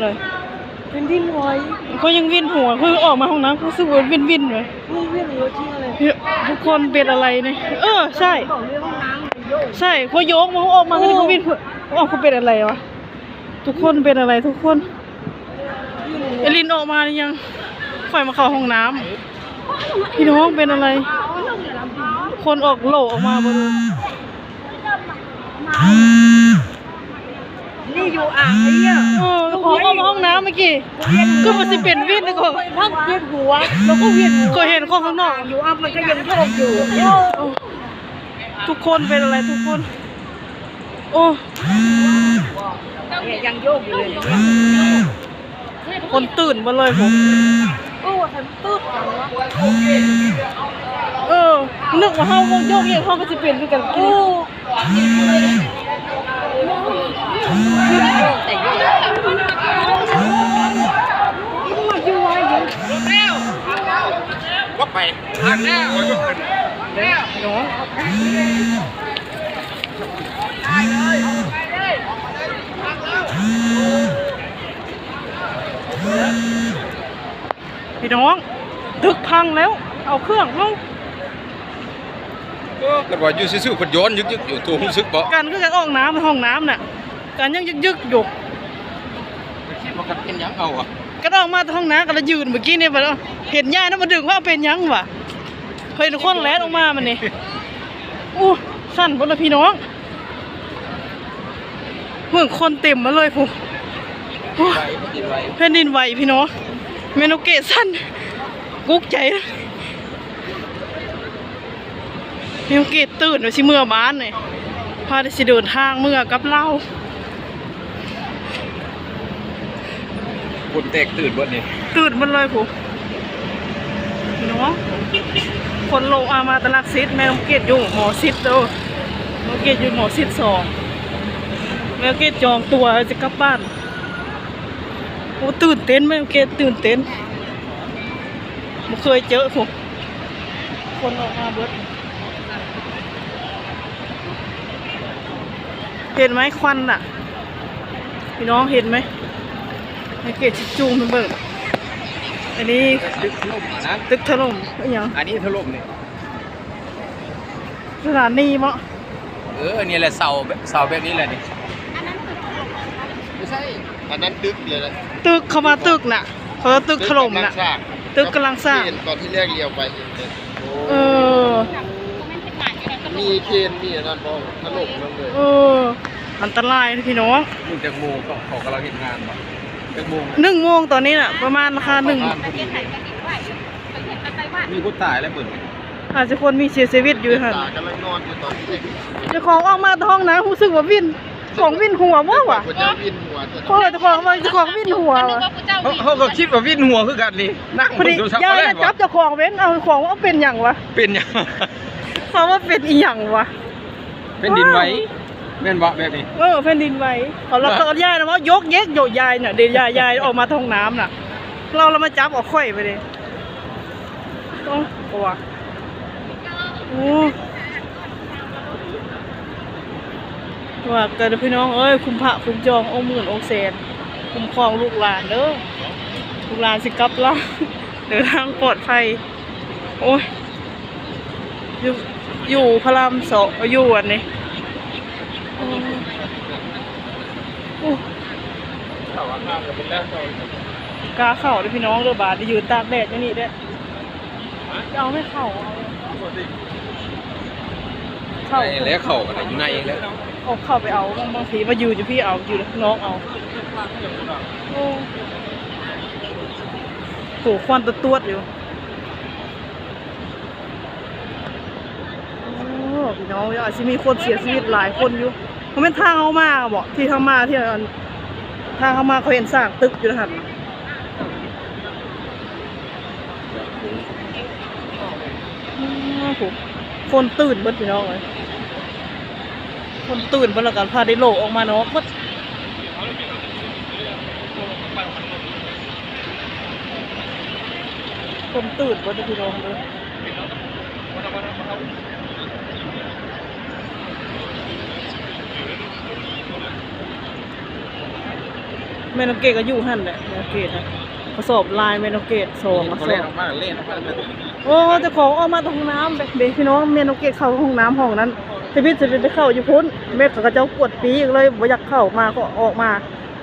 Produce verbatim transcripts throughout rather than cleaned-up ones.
เลย เป็นที่ลอย เขายังวินหัว เขาออกมาห้องน้ำ เขารู้สึกว่าวินวินเลย เฮ้ย เวียนหัวจริงอะไร เฮ้ย ทุกคนเป็นอะไรเนี่ย เออ ใช่ บอกเลยห้องน้ำมันโยก ใช่ เขาโยกมา เขาออกมา โอ้ เขาก็วินหัว ออกเขาเป็นอะไรวะ ทุกคนเป็นอะไรทุกคน เวียนหัว เอลินออกมาหรือยัง ค่อยมาเข้าห้องน้ำ พี่น้องเป็นอะไร คนออกโหลออกมาบ่ดู นี่อยู่อ่างไอ้เนี่ย เออ เขาเข้ามาห้องน้ำเมื่อกี้ ก็มันสิเป็นวินนะก็ พักเวียนหัว แล้วก็เวียนหัว ก็เห็นคนข้างนอก อยู่อ่ะ มันก็ยังโยกอยู่ ทุกคนเป็นอะไรทุกคน โอ้ เนี่ยยังโยกอยู่เลย คนตื่นหมดเลยผม โอ้ ใครมันตื่นจังวะ เออ นึกว่าเฮาโยกเยอะ เฮาก็สิเป็นคือกัน โอ้ ว่าไป อันนี้ เนาะ พี่น้อง ตึกพังแล้ว เอาเครื่องลง เออ กันว่าอยู่ซื่อๆ เพิ่นย้อนยึกๆ อยู่ ตัวรู้สึกบ่ กันก็จะออกน้ำในห้องน้ำน่ะ กันยังยึกๆ อยู่ คิดว่ากันเป็นหยังเอาอะ กันออกมาจากห้องน้ำกันแล้วยืนเมื่อกี้เนี่ย บัดเห็นย่านะ มาดึงว่าเป็นหยังวะ เห็นคนแล่นออกมามันนี่ อู้ สั่นหมดเลยพี่น้อง เมืองคนเต็มมาเลยพุ้น โอ้ย แผ่นดินไหวพี่น้อง แม่นกเกดสั่น กุ๊กใจ แม่นกเกดตื่นว่าสิเมือบ้านนี่ พาแต่สิเดินทางเมือกับลาว คนแตกตื่นเบิดนี่ ตื่นหมดเลยพุ้น พี่น้อง คนลงอามาตลาดซิด แม่นกเกดอยู่หมอซิดเด้อ แม่นกเกดอยู่หมอซิดสอง แม่นกเกดจองตั๋วจะกลับบ้าน โอ้ ตื่นเต้น แม่นกเกดตื่นเต้น บ่เคยเจอพุ้น คนออกมาเบิด เห็นไหมควันน่ะ พี่น้องเห็นไหม แม่นกเกดสิจูงไปเบิ่ง อันนี้ ตึกถล่มอันนั้น ตึกถล่ม อีหยัง อันนี้ถล่มนี่ สถานีบ่ เออ นี่แหละเสา เสาแบบนี้แหละนี่ ไม่ใช่ อันนั้นตึกเลยนะ ตึกเขามาตึกน่ะ เขาตึกถล่มน่ะ ตึกกำลังสร้าง ตึกกำลังสร้าง เห็นตอนที่แรกเลี้ยวไปเห็นเลย เออ มีเครน มีอันนั้นบ่ ถล่มลงเลย เออ อันตรายนะพี่น้อง นี่จักโมงเขา เขากำลังเฮ็ดงานบ่ จักโมง หนึ่งโมงตอนนี้น่ะ ประมาณราคาหนึ่ง ประมาณพอดีเลย มีคนตายแล้วเบิ่ง อาจจะคนมีเสียชีวิตอยู่หั่น ตากำลังนอนอยู่ตอนนี้ เจ้าของออกมาจากห้องน้ำรู้สึกว่าวิน ของวินหัวบ่วะ คนจะวินหัวจะ เพราะเจ้าของว่าเจ้าของวินหัววะ เขา เขาก็คิดว่าวินหัวคือกันนี่ นั่ง พอดี เบิ่งโทรศัพท์ ยาย เขา น่ะ แล้ว จับเจ้าของเว้น เอาของว่าเป็นหยังวะ เป็นหยัง เขาว่าเป็นอีหยังวะ แผ่นดินไหว แม่นบ่แบบนี้ เออ แผ่นดินไหว เขา แล้วเขา ยายน่ะว่ายกเยกโยก ยายน่ะ เดี๋ยวยาย ยายออกมาจากห้องน้ำน่ะ เรา เรามาจับเอาข่อยไปเลย โอ้ กลัว โอ้ ว่ากันพี่น้องเอ้ย คุ้มพระคุ้มจอง องค์หมื่นองค์แสน คุ้มครองลูกหลานเด้อ ลูกหลานสิกลับลาว เดินทางปลอดภัย โอ้ย อยู่ อยู่พระรามสอง อยู่อันนี้ โอ้ โอ้ กล้าเข้าเด้อพี่น้องเด้อ บาดได้ยืนตากแดดอยู่นี่เด้อ จะเอาไม่เข้า เอา เข้า ในแล้วเข้ากันน่ะ อยู่ในเองแล้ว เอาเข้าไปเอา บาง บางทีมายืนอยู่พี่เอา อยู่ข้างนอกเอา โอ้โห ควันตะตวดอยู่ โอ้ พี่น้อง อาจสิมีคนเสียชีวิตหลายคนอยู่ มันเป็นทางเข้ามาบ่ ที่เข้ามา ที่อัน ทางเข้ามาเขาเห็นสร้างตึกอยู่หั่น อ้าว คนตื่นเบิดพี่น้องเอ้ย คนตื่นเบิดแล้วกัน พาได้โหลออกมานอกเบิด คนตื่นเบิดพี่น้องเด้อ แม่น้องเกดก็อยู่หั่นแหละ แม่น้องเกดนะ กระสอบลายแม่น้องเกดสองกระสอบ เขาเล่นออกมาเล่นออกมาเลย โอ้ เจ้าของออกมาตรงห้องน้ำเด้ เด้พี่น้อง แม่น้องเกดเข้าห้องน้ำห้องนั้น ทวิตจะไปเข้าอยู่พุ้น แม่เขาเจ้ากวดปีเลยบ่อยากเข้ามาก็ออกมา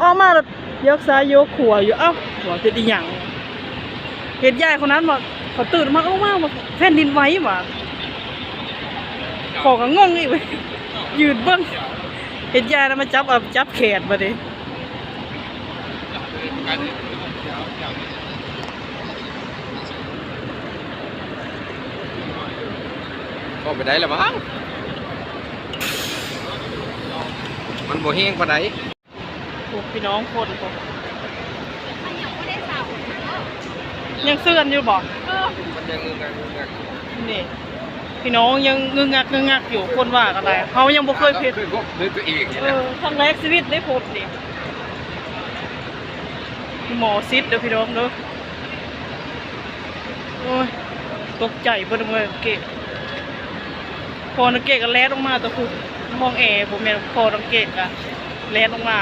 ออกมาแล้วยกซ้ายยกขวาอยู่ เอ้า ว่าเป็นอีหยัง เห็นยายคนนั้นว่าเขาตื่นมา เอ้า มาว่าแผ่นดินไหวว่ะ ขอก็งงอีกเว้ย ยืนเบิ่ง เห็นยายแล้วมาจับ เอาจับแขนมาดิ ก็ไปได้แล้วมั้ง มันบ่แห้งปานใด โอ้ พี่น้องคน ยังเสื่อนอยู่บ่ มันยังงึกงักงึกงัก นี่ พี่น้องยังงึกงักงึกงักอยู่ คนว่ากันไป เขายังบ่เคยพบ เคยพบด้วยตัวเองนี่ เอ นะ อ ครั้งแรกชีวิตได้พบนี่ หมอซิดเด้อพี่น้องเด้อ โอ้ย ตกใจเบิดเลยเกด พอนักเกดก็แล่นออกมาตะพุดห้องแอร์ บ่แม่น พอนักเกดก็แล่นออกมา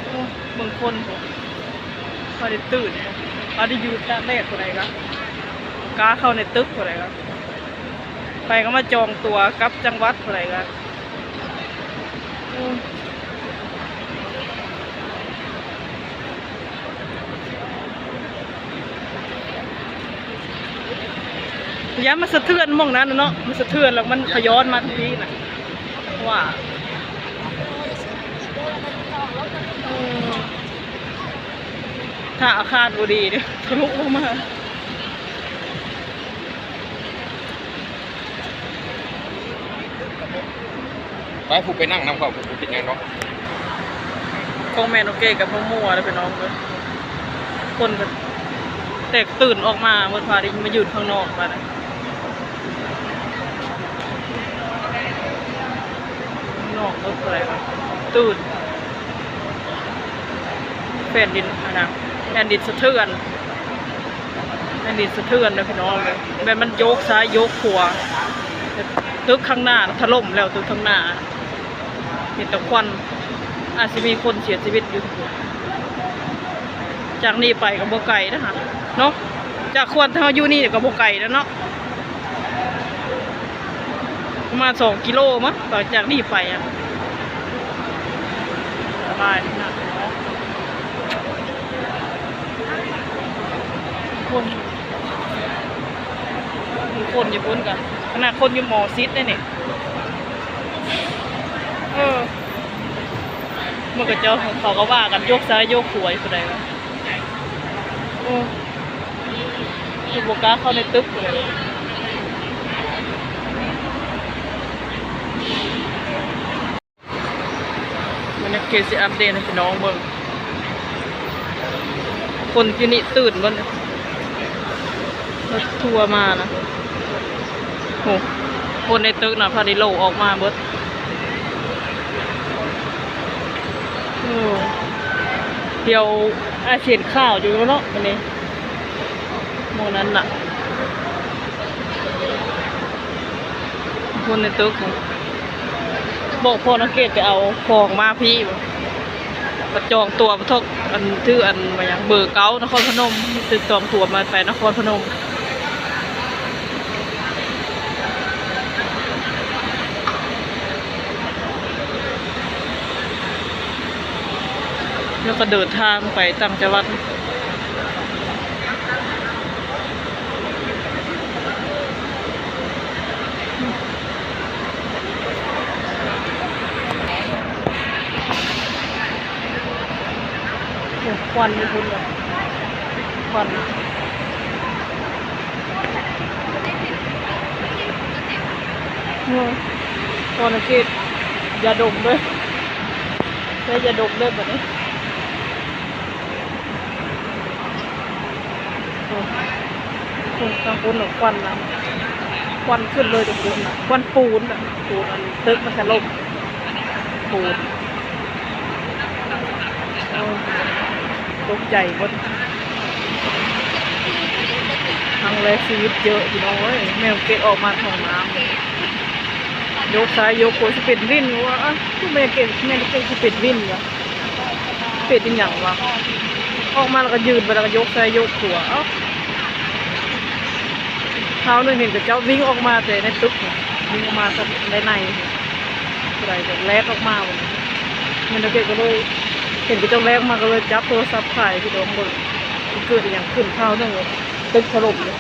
โอ้ย เบิ่งคนพุ้น พอได้ตื่น พอได้อยู่ตากแดดพุ้นใดก็ กล้าเข้าในตึกพุ้นใดก็ ไปก็มาจองตั๋วกลับจังหวัดพุ้นใดก็ อืม ย้านมันสะเทือนหม่องนั้นน่ะเนาะ มันสะเทือนแล้วมันขย้อนมาทางนี้น่ะ ว่า เออ ถ้าอากาศบ่ดีเด้อ ทะลุลงมา ไป ผู้ไปนั่งนำเขา ผู้เป็นหยังเนาะ ของแม่น้องเกดกับน้องมัวแล้วพี่น้องเอ้ย คนก็แตกตื่นออกมา เมื่อพาได้มายืนข้างนอกมานะ ข้างนอกก็อะไรวะ ตื่น แผ่นดินอันนะ แผ่นดินสะเทือน แผ่นดินสะเทือนนะพี่น้องเลย แบบมันโยกซ้ายโยกขวา ตึกข้างหน้าถล่มแล้ว ตึกข้างหน้า เห็นแต่ควัน อาจจะมีคนเสียชีวิตอยู่ จากนี่ไปก็บ่ไกลนะคะ เนาะ จากควันทางอยู่นี่ก็บ่ไกลแล้วเนาะ ประมาณสองกิโลมั้ง จากนี่ไปอะ สบายนะ คน คนอยู่พุ้นกัน ขนาดคนอยู่หมอซิดได้เนี่ย เออ มันก็เจ้าของเขาก็ว่ากัน โยกซ้ายโยกขวาอยู่ผู้ใดวะ โอ้ คือบ่กล้าเข้าในตึกเลย มันยังเกสิอัปเดตให้พี่น้องเบิ่ง คนที่นี่ตื่นเบิด รถทัวร์มานะ โอ้ คนในตึกนะ พาดิโลออกมาเบิด โอ้ เดี๋ยวอาเซียนข่าวอยู่เนาะ วันนี้ หมู่นั้นน่ะ คนในตึกน่ะ บอกพ่อนักเกดไปเอาของมาพี่ มาจองตั๋วไปทอก อัน ถืออัน มาหยัง เบอร์เก้า นครพนม ติดจองตั๋วมาไปนครพนม แล้วก็เดินทางไปต่างจังหวัด โอ้ ควันอยู่พุ้นเลย ควัน เออ ตอนนี้ยาดมด้วย ใช้ยาดมด้วยบัดนี้ โอ้ โอ้ ทางพุ้นน่ะควันนะ ควันขึ้นเลยทางพุ้นน่ะ ควันปูนน่ะ ปูนอันตึกมันถล่ม ปูน โอ้ ตกใจหมด ครั้งแรกชีวิตเจอพี่น้องเอ้ย แม่เกดออกมาห้องน้ำ ยกซ้ายยกขวาสิเป็นวินอยู่ว่า อ้าว แม่เกด แม่เกดสิเป็นวินวะ เป็นอีหยังวะ ออกมาแล้วก็ยืนไปแล้วก็ยกซ้ายยกขวา เอ้า คราวหนึ่งเห็นกับเจ้าวิ่งออกมาแต่ในตึกน่ะ วิ่งออกมาจากในในอะไรแบบแลกออกมาวันนี้มันโอเคก็เลยเห็นกับเจ้าแลกมาก็เลยจับโทรศัพท์ถ่ายพี่น้องเบิ่งเกิดอหย่างขึ้นคราวหนึ่งตึกถล่มเลย